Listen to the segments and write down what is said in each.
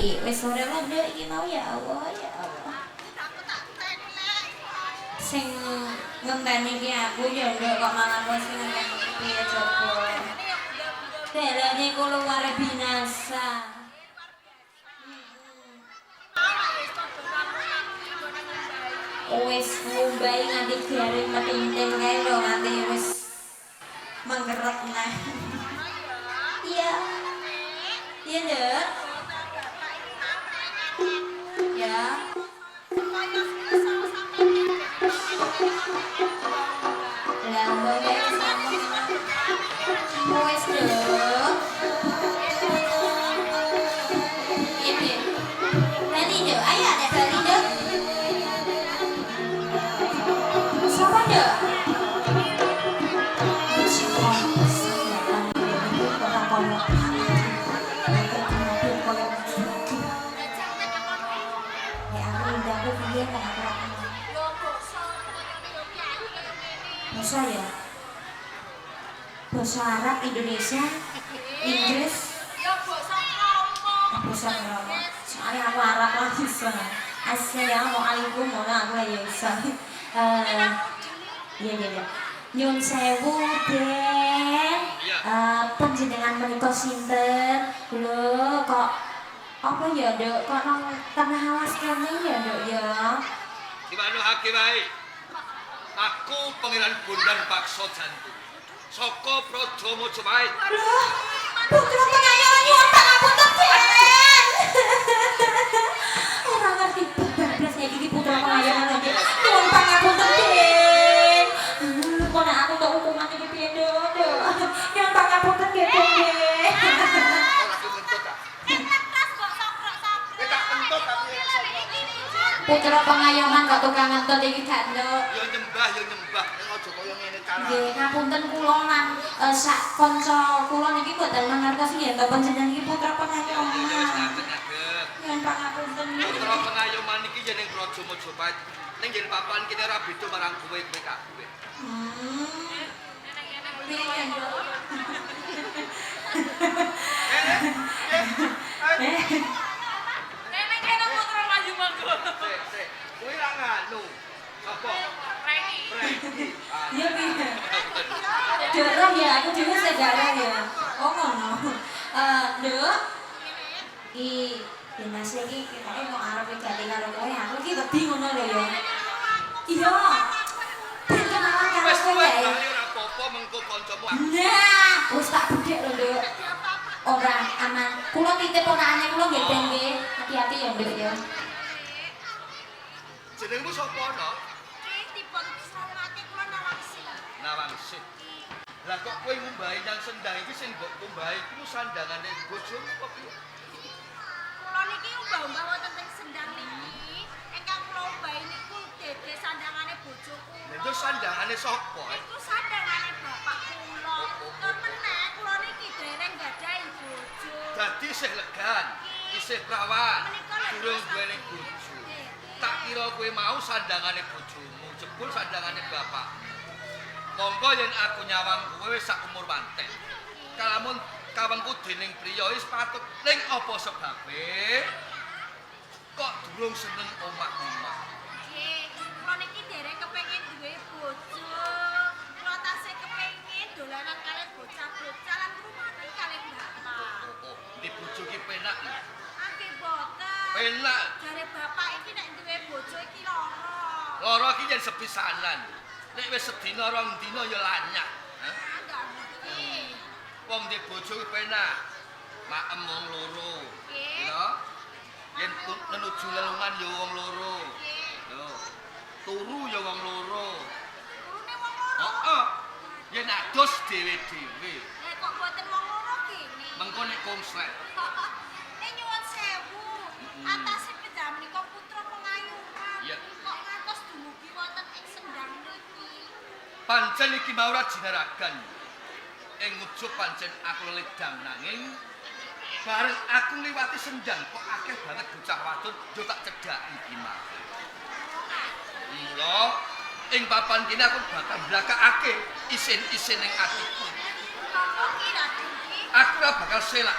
Iki wis sore lho, Nduk, iki mau ya Allah, ya Allah. Sing ngenteni iki aku ya, Nduk, kok malah kowe sing ngenteni iki piye coba. Dalane iku luar binasa. Wis ngumbahi nganti garing metinting kae lho, nganti wis mengkeret nah. Iya. Iya, Nduk. Ya. Lah mbok wis ngomong. Wis, Nduk. Iya, piye? Bali, Nduk. Ayo ada Bali, Nduk. Siapa, Nduk? Bahasa ya? Bahasa Arab, Indonesia, Inggris, bahasa Arab. Soalnya aku Arab lah bisa. Assalamualaikum, ngono aku ya bisa. Iya iya iya. Nyun sewu, Den. Panjenengan menika sinten? Lho, kok apa ya, Nduk? Kok nang tengah alas kene ya, Nduk ya? Gimana hake wae? Aku Pangeran Bondan Bakso Jantung. Saka Praja Majapahit. Loh, putra pengayoman nyuwun pangapunten, Den. Ora ngerti bablas nek iki putra pengayoman lagi. Nyuwun pangapunten, Den. Kok nek aku entuk hukuman iki piye, Nduk? Nduk. Nyuwun pangapunten nggih, Den nggih. Ora kentut ta. Kowe tak kentut tapi ora iso. Putra pengayoman kok tukang ngentut iki gak, Nduk. Ya nyembah, ya nyembah. Ning aja kaya ngene carane. Nggih, ngapunten kula lan sak kanca kula niki mboten mangertos nggih to panjenengan iki putra pengayoman. Wis ngadeg-ngadeg. Nyuwun pangapunten. Putra pengayoman iki yen ning Praja Majapahit. Ning yen papan kene ora beda marang kowe kowe kabeh. Piye, Nduk? Sik, sik. Kowe ra nganu. Sapa? Preki. Iya piye? Darah ya, aku dhewe sing darah ya. Oh ngono. Nduk. Iki Dinas iki ketoke kok arep wigati karo kowe, aku iki wedi ngono lho ya. Iya. Ben kenalan karo Wis kowe kowe ya. bali ora apa-apa mengko kancamu aku. Nah, wis tak bedhek lho, Nduk. Ora aman. Kula titip ponakane kula nggih, Den nggih. Hati-hati ya, Nduk ya. Jenengmu sapa, no? Nawangsih. Lah kok kowe ngumbahi nang sendang iki sing mbok kumbahi iku sandangane bojomu apa piye? Kula niki umbah-umbah wonten teng sendang niki, ingkang kula umbahi niku dede sandangane bojo kula. Lha itu sandangane sapa? Niku sandangane bapak kula. Kemeneh kula niki dereng gadhahi bojo. Dadi isih legan, isih prawan, durung duweni bojo. Tak kira kowe mau sandangane bojomu, jebul sandangane bapak. Monggo yen aku nyawang kowe wis sak umur wanten. Kalamun kawengku dening priya wis patut ning apa sebabe? Kok durung seneng omah-omah? Nggih, kula niki dereng kepengin duwe bojo. Kula tasih kepengin dolanan kalih bocah-bocah lan ngrumati kalih bapak. Oh, di bojo ki penak lho. Angge boten. Penak. Jare bapak iki nek duwe bojo iki lara. Lara ki yen sepisanan. Nek wis sedina rong dina ya lanyah. Hah? Enggak ngerti. Wong di bojo ki penak. Maem wong loro. Nggih. Ya. Yen menuju lelungan ya wong loro. Nggih. Lho. Turu ya wong loro. Turune wong loro. Heeh. Yen adus dhewe-dhewe. Lah kok boten wong loro kene. Mengko nek konslet. Nek nyuwun sewu, atase panjenengan menika putra pengayuman. Iya. Kok ngantos dumugi wonten ing sendang niki. Pancen iki mau ora jinaragan. Ing ujug pancen aku leledang nanging bareng aku ngliwati sendang kok akeh banget bocah wadon yo tak cedhaki iki mau. Mula ing papan kene aku bakal mblakakake isin-isin ing atiku. Napa ki Raden ki? Aku ora bakal selak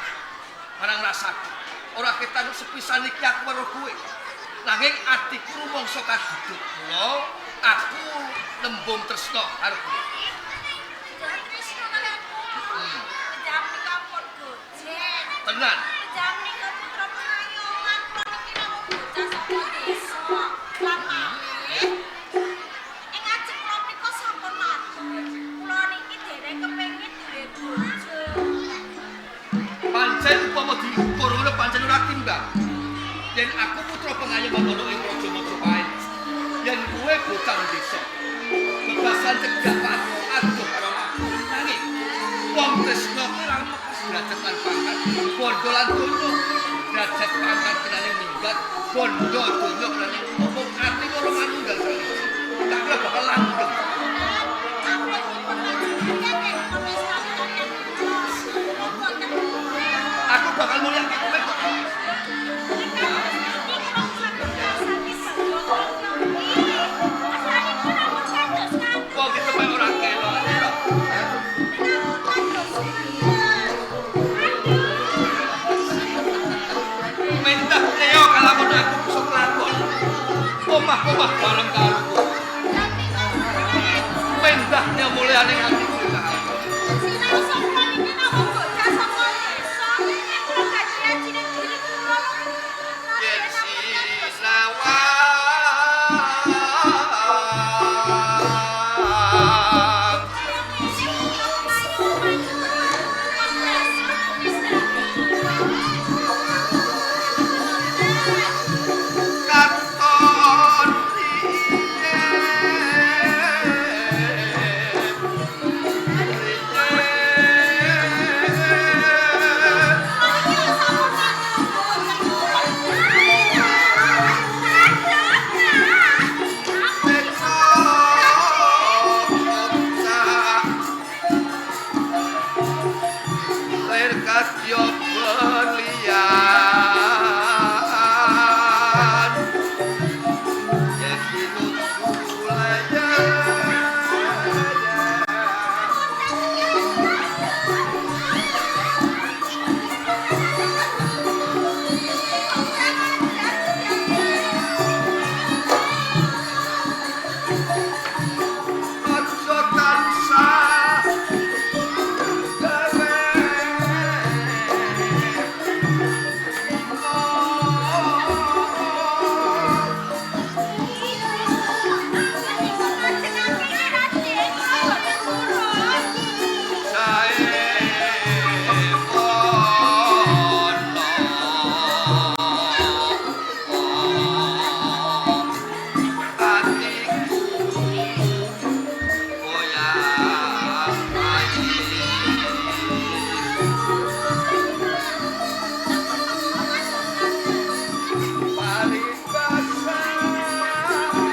marang rasaku. Ora ketang sepisan iki aku weruh kowe. Nanging atiku rumangsa kaduduk. Mula aku nembung tresna karo kowe. Tresna karo aku. Penjam nika pun gojek. Tenan. Penjam nika putra pengayoman kula niki namung bocah saka desa. Lan malih ing ajeng kula menika sampun maju. Kula niki dereng kepengin duwe bojo. Pancen upama diukur ngono pancen ora timbang. Yen aku putra pengayoman ana ing Praja Majapahit, yen kowe bocah desa, bebasan cegah padu adoh karo aku. Nanging wong tresna kuwi ora mekas derajat lan pangkat, bondo lan donya. Derajat pangkat kenane minggat, bondo donya kenane omong ati ora manunggal sawiji. Tak kira bakal langgeng. Aku bakal mulyake kowe kok. Wong ketemu ora kena. Mentah leo kalamun aku bisa kelakon. Omah-omah bareng karo kowe. Mentah leo mulyane atiku cah. Yen sinawang katon riye Lir kadya berlian yen dinuju layan. Aja tansah gawe sae ono atiku goyang ayi. Paribasan bulan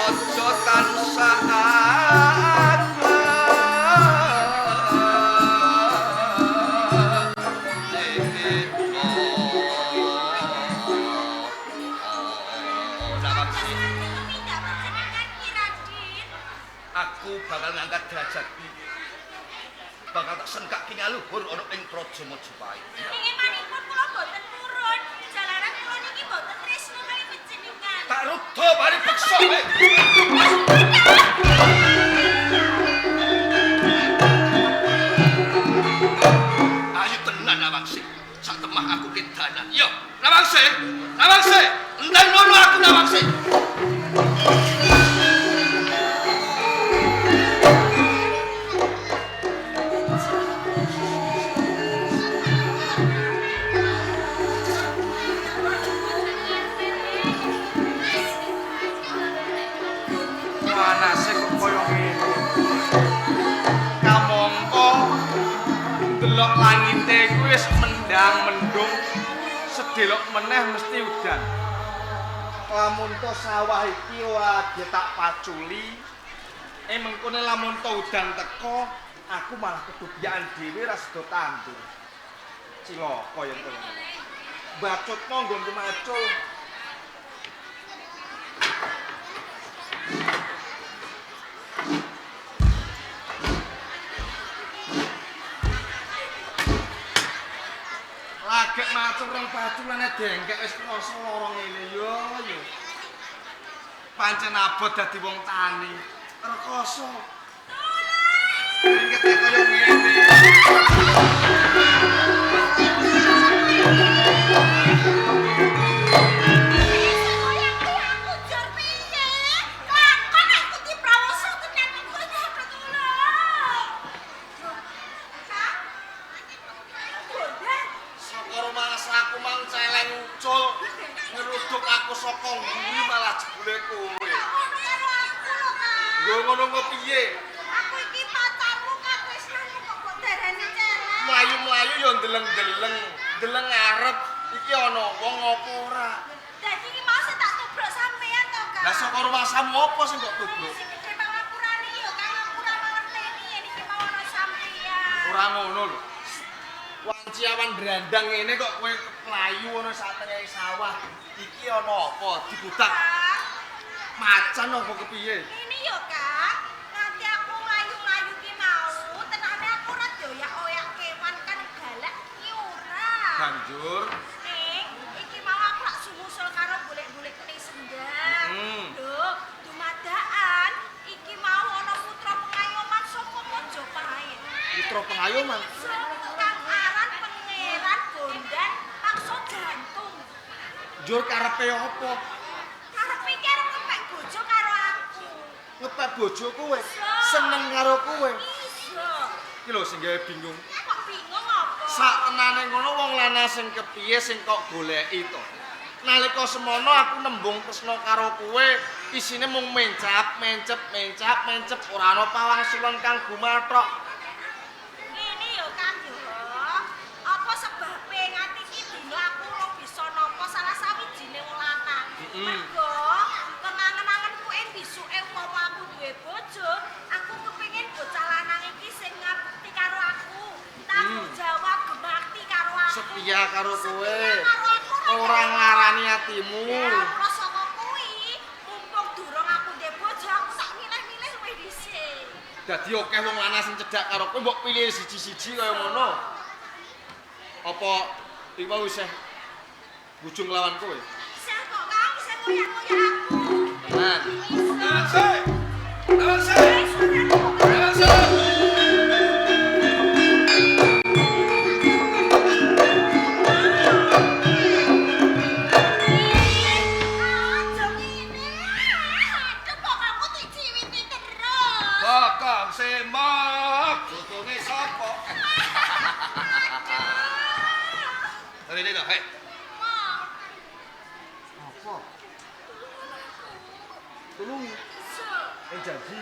Aja tansah Aku bakal ngangkat derajatku. Bakal tak sengkake ngaluhur ana ing Praja Majapahit. Ingimanipun kula boten purun, jalaran kula niki boten tresna kali panjenengan. Tak rudha pari peksa. tenan Nawangsih. Sak temah aku kedanan. Yo, Nawangsih, Nawangsih, enten ngono aku Nawangsih. Panase kok koyo ngene. Kamangka ndelok langite kuwi wis mendang mendung, sedelok meneh mesti udan. Lamun to sawah iki ora tak paculi, mengkone lamun to udan teko, aku malah kedubiaan dhewe ra sida tandur. Cilaka yen koyo ngene. Bacutno nggonku macul. Lagek macul rong paculane dengkek wis krasa lara ngene yo yo. Pancen abot dadi wong tani, rekoso. Kringete kaya ngene. Aku jur piye? Lakon aku diprawoso tenan kok nyabet tulung. Kak. Bondan. Saka rumangsa aku mang celeng ucul, ngeruduk aku saka mburi malah jebule kowe. Ngono karo aku lho, Kak. Nggo ngono kok piye? Aku iki pacarmu Kak Krisnamu kok mbok darani celeng. Mlayu-mlayu yo ndeleng-ndeleng, ndeleng ngarep iki ana wong apa ora. Dadi iki mau sing tak tubruk sampean to, Kak. Lah saka rumangsamu apa sing kok tubruk? Sing gedhe pangapurane yo Kang, aku ora mangerteni yen iki mau ana sampean. Ora ngono lho. Wanci awan brandang ngene kok kowe mlayu ana sak tengahe sawah. Iki ana apa? Digudak macan apa kepiye? Ini yo Kak, nanti aku mlayu-mlayu ki mau, tenane aku ora dioyak-oyak kewan kan galak ki ora. Banjur Ning, iki mau aku lak sumusul karo golek-golekku ning sendang. Lho, dumadakan iki mau ana putra pengayoman saka Majapahit. Putra pengayoman Kang aran Pangeran Bondan Paksa Jantung. Njur karepe apa? Karepe iki arep ngepek bojo karo aku. Ngepek bojo kowe, seneng karo kowe. Iya. Iki lho sing gawe bingung. Kok bingung apa? Sak tenane ngono wong lanang sing kepiye sing kok goleki to? Nalika semono aku nembung tresna karo kowe, isine mung mencap, mencep, mencap, mencep, ora ana pawangsulan kang gumathok. Ngene yo Kang yo. Apa sebabe nganti iki dina aku ora bisa nampa salah sawijine wong lanang. Mergo pengangen-angenku ing bisuke umpama aku duwe bojo, aku kepengin bocah lanang iki sing ngabekti karo aku, tanggung jawab gemakti karo aku. Setia karo kowe. Setia karo aku Ora nglarani atimu. Ya, ora saka kuwi, mumpung durung aku duwe bojo, aku tak milih-milih luwih dhisik. Dadi akeh wong lanang sing cedhak karo kowe mbok pilih siji-siji kaya ngono. Apa iki mau isih bujung lawan kowe? Isih kok Kang, isih ngoyak-ngoyak aku. Tenan. Nawangsih! Nawangsih! Nawangsih! Aja ngene. Aduh kok aku diciwiti terus. Bakang semak, butunge sapa? Rene lho, hei. Apa? Tulungi. Janji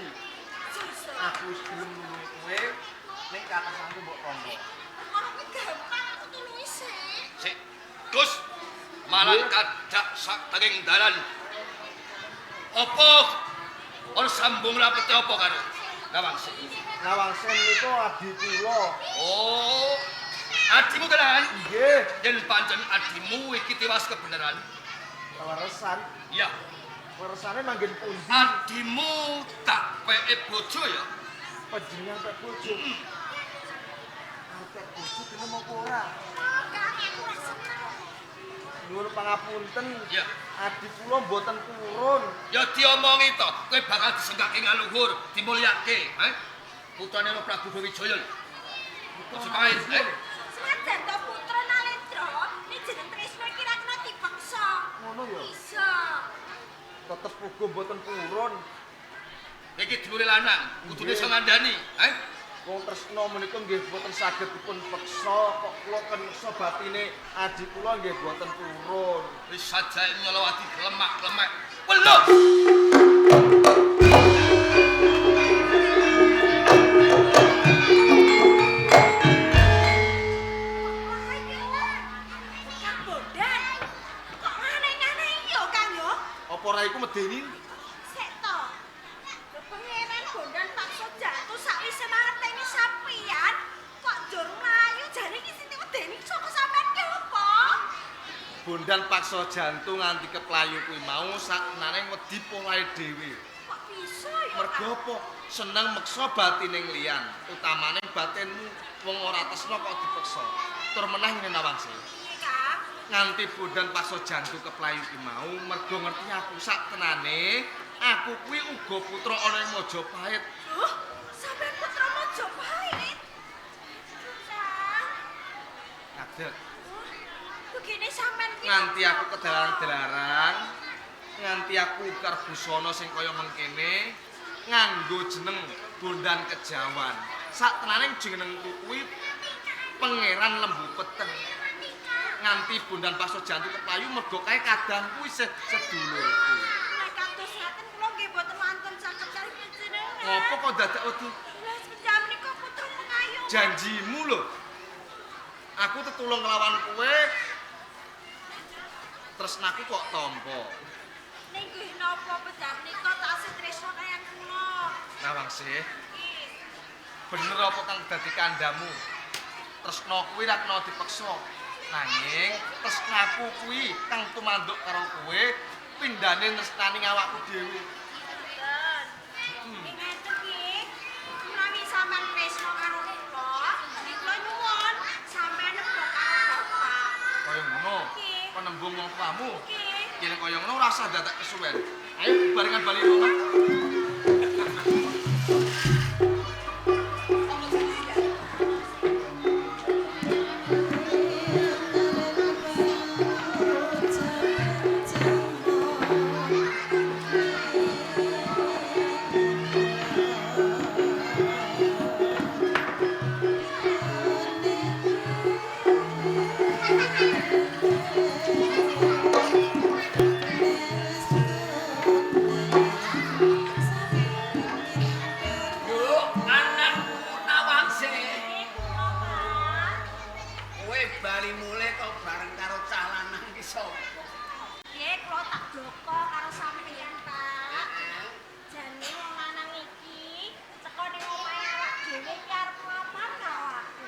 aku wis gelem nulungi kowe ning katasanku mbok tampa. Ngono kuwi gampang aku tulungi sik. Sik. Gus, malah kadak sak tenging dalan. Apa ora sambung rapete apa karo Nawangsih? Nawangsih niku adi kula. Oh, adimu tenan? Nggih. Yen pancen adimu iki tiwas kebenaran. Kaleresan. Iya. Kaleresane manggen pundi? Adimu tak peke bojo ya. Panjenengan pek bojo. Arep pek bojo gelem apa ora? Kang aku ora seneng. Nyuwun pangapunten. Ya. Adi kula mboten purun. Ya diomongi to, kowe bakal disenggake ngaluhur, dimulyake, eh? Putrane Prabu Wijaya lho. Aja pae, eh? Senajan to uga mboten purun. Iki dulure lanang, kudune iso ngandani, eh? Wong tresna menika nggih mboten saged dipun peksa, kok kula ken meksa batine adi kula nggih mboten purun. Wis sajae nyolowati klemak-klemek. Welus. Kang Bondan. Kok aneh-aneh yo Kang yo? Apa ora iku medeni? Sik to. Lho Pangeran Bondan paksa jatuh sakwise mateni sampeyan, kok njur mlayu jane iki sing medeni saka sampean ki apa? Bondan paksa jantung nganti keplayu kuwi mau saknane wedi polahe dhewe. Kok bisa ya? Mergo apa? Seneng meksa batine liyan, utamane batinmu wong ora tresna kok dipeksa. Tur meneh ngene Nawangsih. Piye, Kang? Nganti Bondan paksa jantung keplayu ki mau mergo ngerti aku sak tenane aku kuwi uga putra ana ing Majapahit. Loh, sampean putra Majapahit. Kang. Ngadeg. Begini sampean ki Nganti aku kedalang-delarang, nganti aku ukar busana sing kaya mengkene, nganggo jeneng Bondan Kejawan. Sak tenane jenengku kuwi Pangeran Lembu Peteng. Nganti Bondan paksa jantung keplayu mergo kae kadangku isih sedulurku. Nek kados ngaten kula nggih mboten wantun saged cari panjenengan. Ngopo kok dadak wedi? Lah sepindah menika putra pengayu. Janjimu lho. Aku tetulung nglawan kowe. Tresnaku kok tampa. Ning nggih napa pejah menika tasih tresna kaliyan kula. Nawangsih, Nggih. bener apa kang dadi kandhamu? Tresna kuwi ra kena dipeksa. Nanging tresnaku kuwi kang tumanduk karo kowe, pindhane tresnani awakku dhewe. Mboten. Ning ngeten ki, menawi sampean tresna karo kula, nggih kula nyuwun sampean nembung karo bapak. Kaya ngono, Nggih. penembung wong tuamu. Nggih. Yen kaya ngono ora usah dadak kesuwen. Ayo barengan bali omah. Yo, anakku Nawangsih. Nggih kula, Pak. Kowe bali mulih kok bareng karo cah lanang ki sapa? Nggih kula tak doko karo sampeyan, Pak. Jane wong lanang iki teko ning omahe awak dhewe iki arep nglamar karo aku.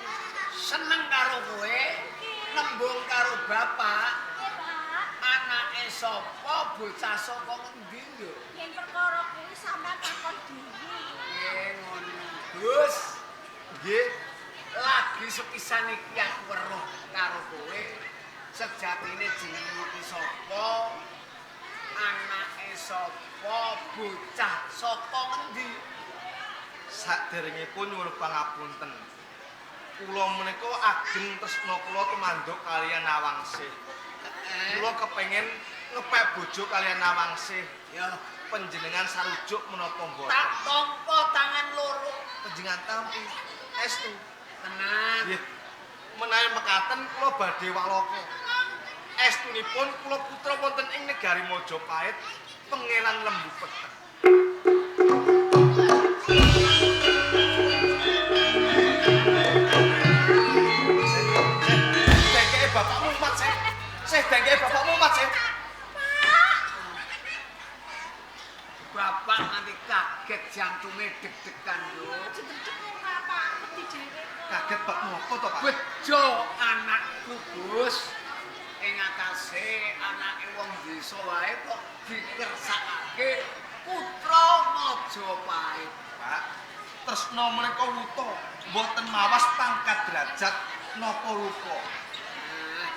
Seneng karo kowe, nembung karo bapak, Nggih, Pak. anake sapa, bocah saka ngendi yo? Yen perkara kuwi sampean takon dhewe. Nggih ngono. Gus, Nggih. lagi sepisan iki aku weruh karo kowe. Sejatine jenengmu ki sapa? Anake sapa, bocah saka ngendi? Saderengipun nyuwun pangapunten. Kula menika ageng tresna kula tumanduk kaliyan Nawangsih. Kula kepengin ngepek bojo kaliyan Nawangsih. Ya, Panjenengan sarujuk menapa mboten? tak tampa tangan loro. Panjenengan tampi estu. Tenan. Nggih. Menawi mekaten kula badhe waloka. Estunipun kula putra wonten ing negari Majapahit, Pangeran Lembu Peteng. Dengkeke bapakmu mat sih. Sih dengkeke bapakmu mat sih. Bapak nganti kaget jantunge deg-degan yo. Aja deg-deg kok Bapak, wedi dhewe kok. Kaget bab ngopo to, Pak? Bejo anakku, Gus. Ing atase anake wong desa wae kok dikersakake putra Majapahit. Pak, tresna menika wuta, mboten mawas pangkat derajat napa rupa. Nah,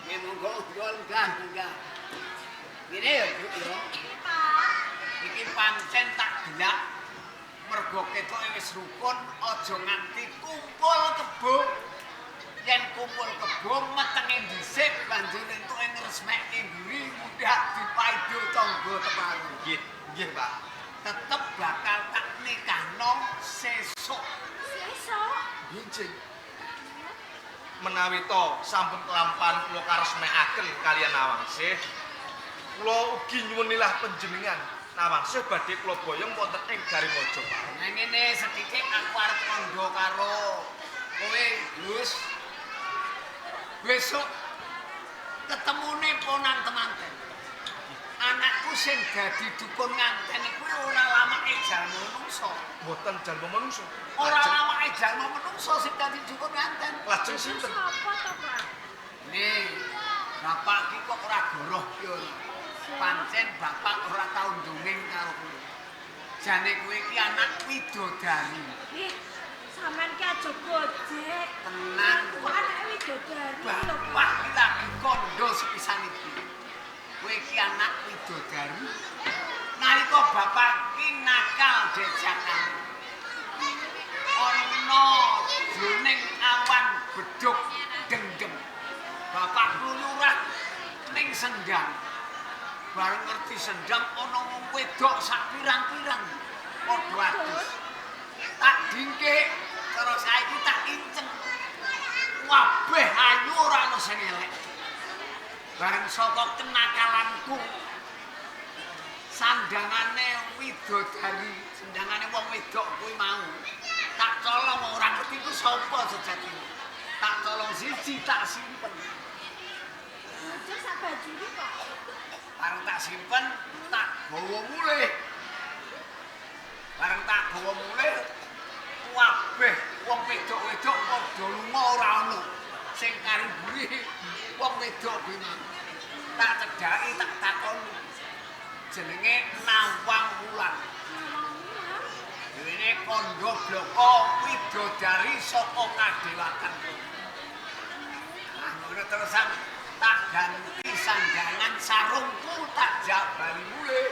nggih monggo monggo lenggah lenggah. Ngene ya, Duk ya. Nggih, Pak. Iki pancen tak gelak. Mergo ketoke wis rukun, aja nganti kumpul kebo. Yen kumpul kebo metenge dhisik banjur entuke ngresmekke mburi mundhak dipaido tangga teparo. Nggih, nggih, Pak. Tetep bakal tak nikahno sesuk. Sesuk. Benjing. Menawi to sampun kelampan kula karesmekaken kaliyan Nawangsih. Kula ugi nyuwun nilah panjenengan Nawangsih badhe kula boyong wonten ing Garing Majapahit. Nah ngene sethithik aku arep kandha karo kowe, Gus. Besok ketemune ponang temanten. Anakku sing dadi dukun nganten kuwi ora lamake jalma menungso. Mboten jalma menungso. Ora lamake jalma menungso sing dadi dukun nganten. Lajeng sinten? Sapa to, Pak? Nih, bapak ki kok ora goroh ki ora. Pancen bapak ora tau ndongeng karo kowe. Jane kowe iki anak widodari. Ih, sampean ki aja gojek. Tenang. Aku kok anake widodari lho, Bapak Pak. ki lagi kandha sepisan iki. Kowe iki anak widodari. Nalika bapak ki nakal dejakan. Ana jroning awan bedhug dengdeng. Bapak kluyuran ning sendang. Bareng ngerti sendang ana wong wedok sak pirang-pirang. Padha adus. Tak dingkik cara saiki tak inceng. Kabeh ayu ora ana sing elek. Bareng saka kenakalanku sandangane widodari, sandangane wong wedok kuwi mau. Tak colong ora ngerti ku sapa sejatine. Tak colong siji tak simpen. Bocah sak bajune, Pak. Bareng tak simpen, tak gawa mulih. Bareng tak gawa mulih, kabeh wong wedok-wedok padha lunga ora ana. Sing kari mburi wong wedok kuwi mau. Tak cedhaki, tak takoni. Jenenge Nawang Wulan. Dene kandha bloko widodari saka kadewatan. Ah, ngono terusan tak ganti sandangan sarungku tak jak bali mulih.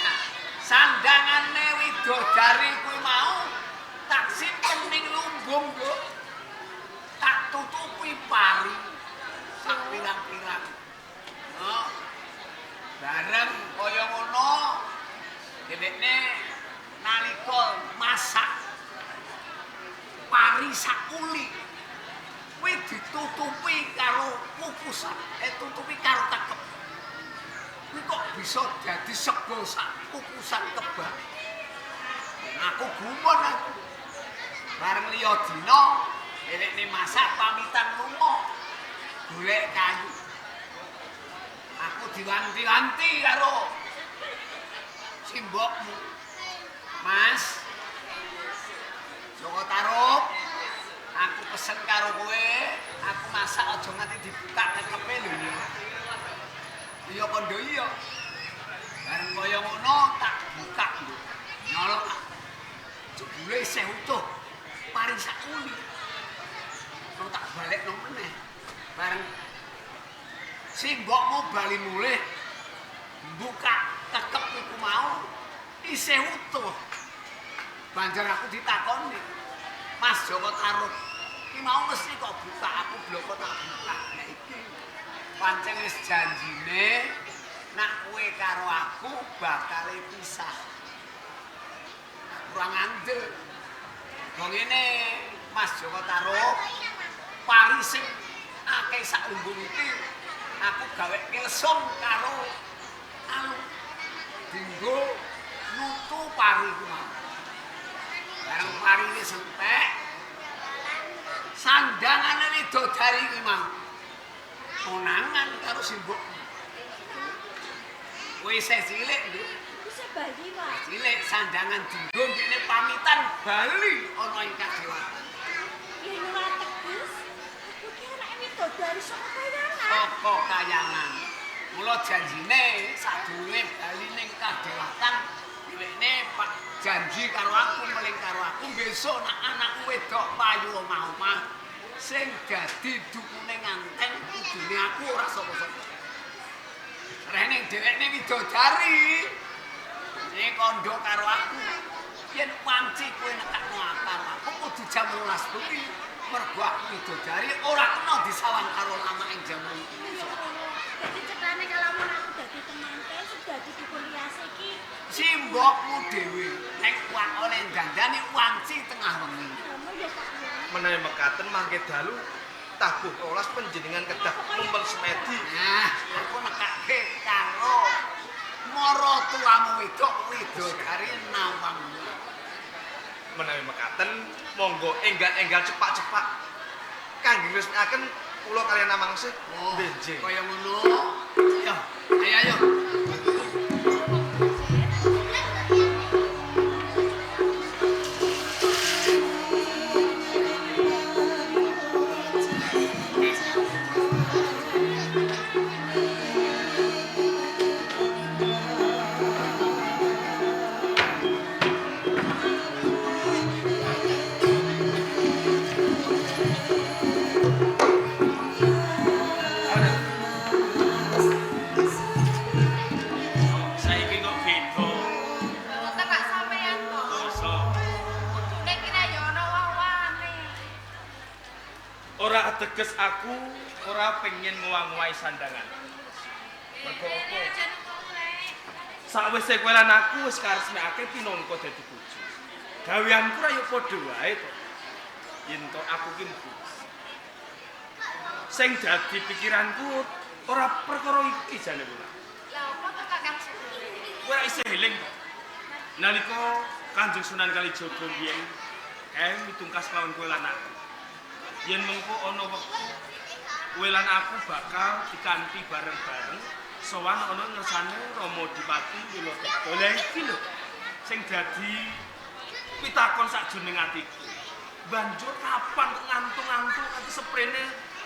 Nah, sandangane widodari kuwi mau tak simpen ning lumbung, Nduk. Tak tutupi pari sak pirang-pirang. No. Bareng kaya ngono dhewekne nalika masak pari sakuli kuwi ditutupi karo kukusan, tutupi karo tekep. Kuwi kok bisa dadi sego sak kukusan kebak. Aku gumun aku. Bareng liya dina dhewekne masak pamitan lunga golek kayu. Aku diwanti-wanti karo simbokmu. Mas Joko Tarub, aku pesen karo kowe, aku masak aja nganti dibuka tekepe lho ya. Iya kandha iya. Bareng kaya ngono tak buka lho. Nyolok. Jebule isih utuh. Pari sakuli. Terus tak balekno meneh. Bareng simbokmu bali mulih buka tekep iku mau isih utuh. Banjur aku ditakoni, Mas Joko Tarub, iki mau mesti kok buka, aku bloko tak buka. Nek iki pancen wis janjine nak kowe karo aku bakal pisah. Aku ora ngandel. Wong ngene Mas Joko Tarub, pari sing akeh sak lumbung iki aku gaweke lesung karo alu dinggo nutu pari ku mau. Bareng parine entek, sandangane widodari kuwi mau konangan karo simbokmu. Kowe isih cilik, Nduk. Isih bayi, Pak. Cilik sandangan dinggo ndekne pamitan bali ana ing kadewatan. Yen ora teges, aku ki anake widodari saka kayangan. Saka kayangan. Mula janjine sadurunge bali ning kadewatan, dhewekne Pak janji karo aku, meling karo aku besok nak anakku wedok payu omah-omah sing dadi dukune nganten kudune aku ora sapa-sapa. Rene dhewekne widodari. Nek kandha karo aku, yen wanci kowe nekakno karo aku kudu jam 12 bengi. Mergo aku widodari ora kena disawang karo lama ing jaman iki. Dadi cetane kalamun aku dadi temanten sing dadi dukun riase iki. Simbokmu dhewe nek oleh dandani wanci tengah wengi. Ngono ya Pak. Menawi mekaten mangke dalu tabuh 12 panjenengan kedah mumpel semedi. Nah, aku nekake karo maratuwamu wedok widodari Nawang. Menawi mekaten monggo enggal-enggal cepak-cepak kangge ngresmikaken kula kaliyan Amangsih benjing. Kaya ngono. Ya, ayo ayo. Teges aku ora pengen nguwang-nguwai sandangan. Mergo opo? Sakwise kowe lan aku wis karesmekake pinangka dadi bojo. Gaweanku ra yo padha wae to. Yen to aku ki mbuh. Sing dadi pikiranku ora perkara iki jane kula. Lah opo to Kakang Sugeng? Kowe ra isih eling to. Nalika Kanjeng Sunan Kalijaga mbiyen kae mitungkas lawan kowe lan aku. Yen mengko ana wektu kowe lan aku bakal dikanthi bareng-bareng sowan ana ngersane Rama Dipati Wilotekta. Lah iki lho sing dadi pitakon sakjroning atiku. Banjur kapan kok ngantung-ngantung nganti seprene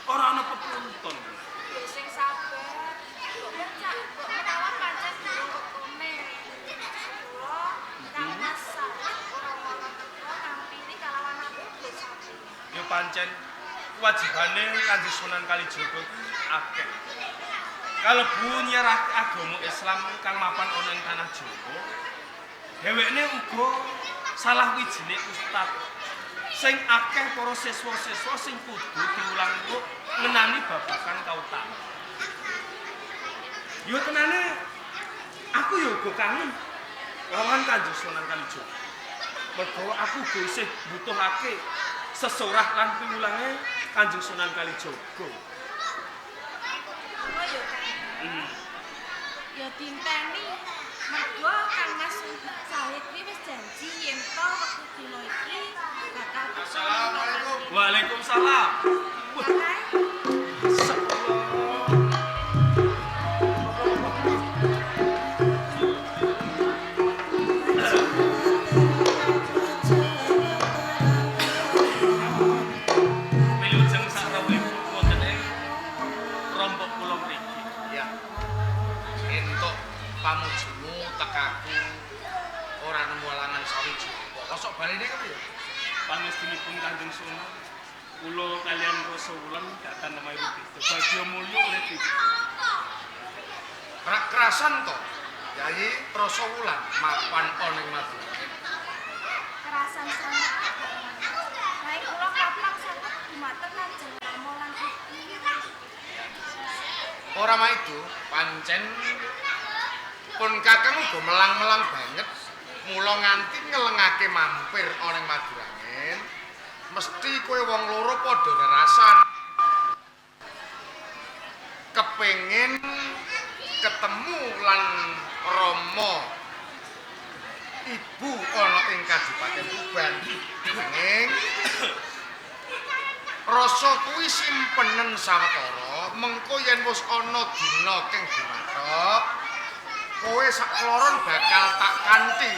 ora ana pepunton. Ya sing sabar. Kok cak kok menawa pancen durung wektune. Kula Kang Mas Sahid ora ana teko ngampiri kalawan aku besake. Ya pancen kewajibane Kanjeng Sunan Kalijaga kuwi akeh. Kalebu nyerahke agama Islam kang mapan ana ing tanah Jawa. Dhewekne uga salah wijine ustad sing akeh para siswa-siswa sing kudu diulang untuk ngenani babagan kautaman. Yo tenane aku yo uga kangen lawan Kanjeng Sunan Kalijaga. Mergo aku uga isih mbutuhake sesorah lan piwulange Kanjeng Sunan Kalijaga. Ngono ya Kang. Ya dinteni mergo Kang Mas Sahid kuwi wis janji yen to wektu dina iki bakal Assalamualaikum. Waalaikumsalam. Pangestunipun Kanjeng Sunan kula kaliyan Rasa Wulan datan nemahi beda. Bagya mulya urip iki. Rak kerasan to, Yayi Rasa Wulan mapan ana ing Madura. Kerasan sanget. Baik kula kapang sanget dumateng Kanjeng Rama lan Ibu. Ora maido, pancen pun kakang uga melang-melang banget mula nganti ngelengake mampir ana ing Madura. Mesti kowe wong loro padha rerasan kepengin ketemu lan Rama ibu ana ing Kadipaten Tuban. Nanging rasa kuwi simpenen sawetara mengko yen wis ana dina keng gumathok kowe sakloron bakal tak kanthi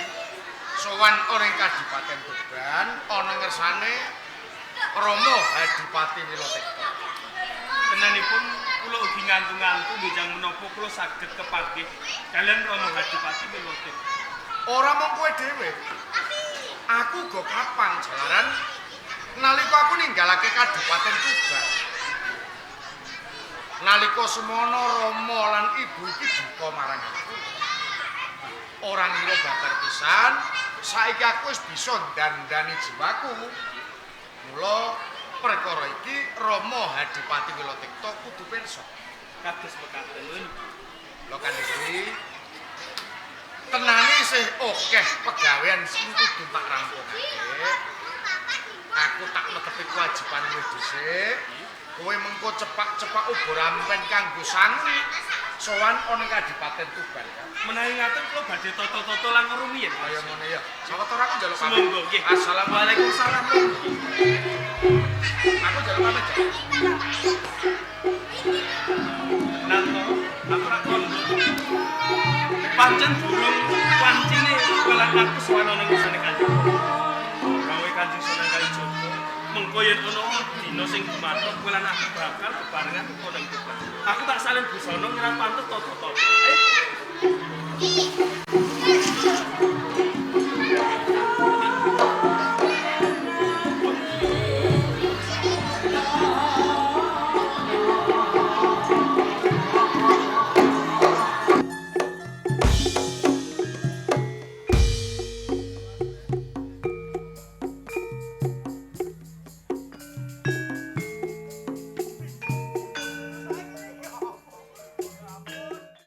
sowan ana ing Kadipaten Tuban ana ngersane Rama Adipati Wilotekta. Tenanipun kula ugi ngantu-ngantu benjang menapa kula saged kepanggih kaliyan Rama Adipati Wilotekta. Ora mung kowe dhewe. Aku uga kapang jalaran nalika aku ninggalake Kadipaten Tuban. Nalika semono Rama lan ibu iki duka marang aku. Ora ngira babar pisan, saiki aku wis bisa dandani jiwaku. Mula Perkara iki Rama Hadipati Wilatikta kudu pirsa. Kados mekaten lho. Lho Kanjeng Sri. Tenane isih akeh pegawean sing kudu tak rampungake. Aku tak netepi kewajiban kowe dhisik. Kowe mengko cepak-cepak uga rampen kanggo sangu. Sowan ana ing Kadipaten Tuban ya. Menawi ngaten kula badhe tata-tata langkung rumiyin. Kaya ngono ya. Sawetara aku njaluk pamit. Sumangga nggih. Assalamualaikum. Waalaikumsalam. Aku njaluk pamit ya. Nanto, aku rak kondo. Pancen durung wancine kowe lan aku sowan ana ing ngersane Kanjeng. Gawe Kanjeng Sunan Kalijaga, mengko yen ana dina sing gumathok kowe lan aku bakal bebarengan teko nang Tuban. Aku tak salin busana nyerat pantes tata-tata. Ayo.